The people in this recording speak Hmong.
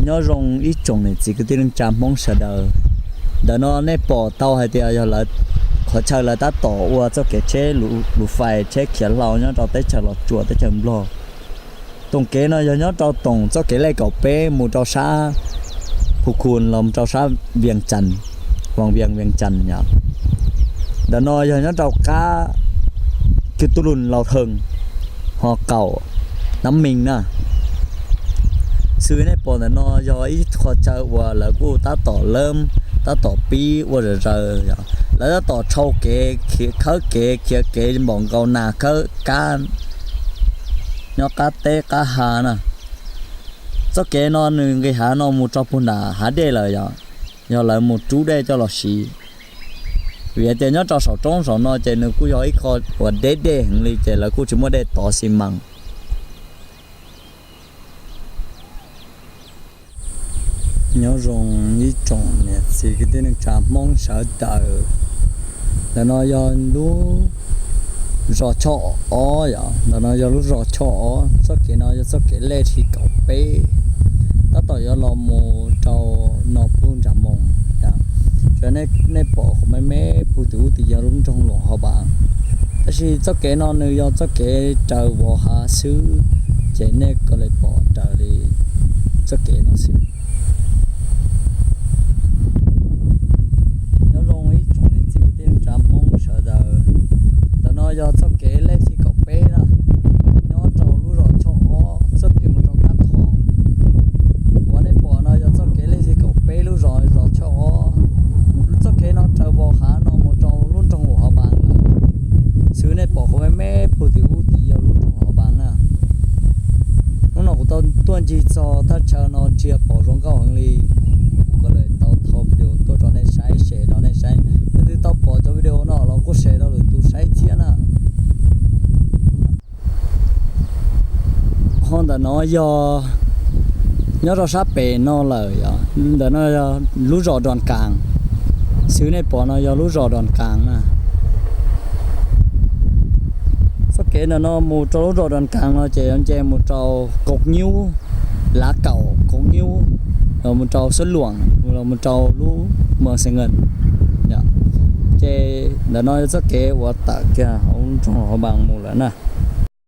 Nyob zoo ib tsoom niam txiv kwv tij neej tsa Hmoob sawv daws. Ntawm no nej pom tau hais tias yog lawv, qhov chaw lawv tab tom ua txoj kev tsheb lus fais tsheb khiav hlau nyob rau teb chaws Los Tsuas teb chaws Nplog. Toom kev no yog nyob rau toom txoj kev lej kaum peb mus rau sab Phu Khun los rau sab Vias Cas, Vas Vias, Vias Cas yom. Ntawm no yog nyob rau qab Kws Tuj Lus Laus Thees, ho qaum Nab Mees na. Xws nej pom ntawm no yog ib qho chaw uas lawv kuj tab tom lawb, tab tom pib ua zom zaws yom. Lawv tab tom tshau kev, khawb kev, khiav kev npaum nkaus nas khawb kab nyob qab teb qab ha na. Txoj kev no nws nqis hav no mus rau puag nram hav dej lawm yom, yog lawv mus rub dej coj los siv. Vim tias nyob rau saum roob saum no ces nws kuj yog ib qho uas deb dej heev li ces lawv kuj tsis muaj dej tov xi mas. Nyob zoo ib tsoom niam txiv kwv tij neej tsa Hmoob sawv daws. Ntawm no yog lub zos Choj Ob yom, ntawm no yog lub zos Choj Ob. Txoj kev no yog txoj kev lej tshij kaum peb, tab tom yuav los mus rau no pug nram moos. Nej pom qhov me me pug tim ub tim yog lub nroog Luam Hauv Npas, tab sis txoj kev no nws yog txoj kev raws vos hav xwb, ces nej kov li pom raws li txoj kev no xwb. Nyob zoo ib tsoom niam txiv kwv tij neej tsa Hmoob sawv daws. Ntawm no yog txoj kev lej tshij kaum peb na, nyob rau lub zos Choj Ob txoj kev mus rau Tab Thoo. Uas nej pom no yog txoj kev lej tshij kaum peb lub zos, zos Choj Ob. Txoj kev no raws vos hav no mus rau lub nroog Luam Hauv Npas lawm. Xws nej pom qhov me me pug tim ub tim yog lub nroog Luam Hauv Npas na. Hnub no kuv tau tuaj ncig txog thaj chaw no ntsia pom zoo nkauj heev li, kuv kov li tau thauj video tuaj rau nej saib, share rau nej saib. Leej twg tau pom cov video no los kuj share rau lwm tus saib thiab na. Ho ntawm no yog nyob rau sab pem no lawm yom, ntawm no yog lub zos Doo Kaas. Xws nej pom no yog lub zos Doo Kaas na. Txoj kev ntawm no mus rau lub zos Doo Kaas no ces yuav nce mus rau Kaus Nyub, Lav Kaum, Kaus Nyub, los mus rau Xub Luam, los mus rau lub Moos Xees Nkees. Ces ntawm no yog txoj kev uas tawm kiag hauv nroog Hauv Npas mus lawm na.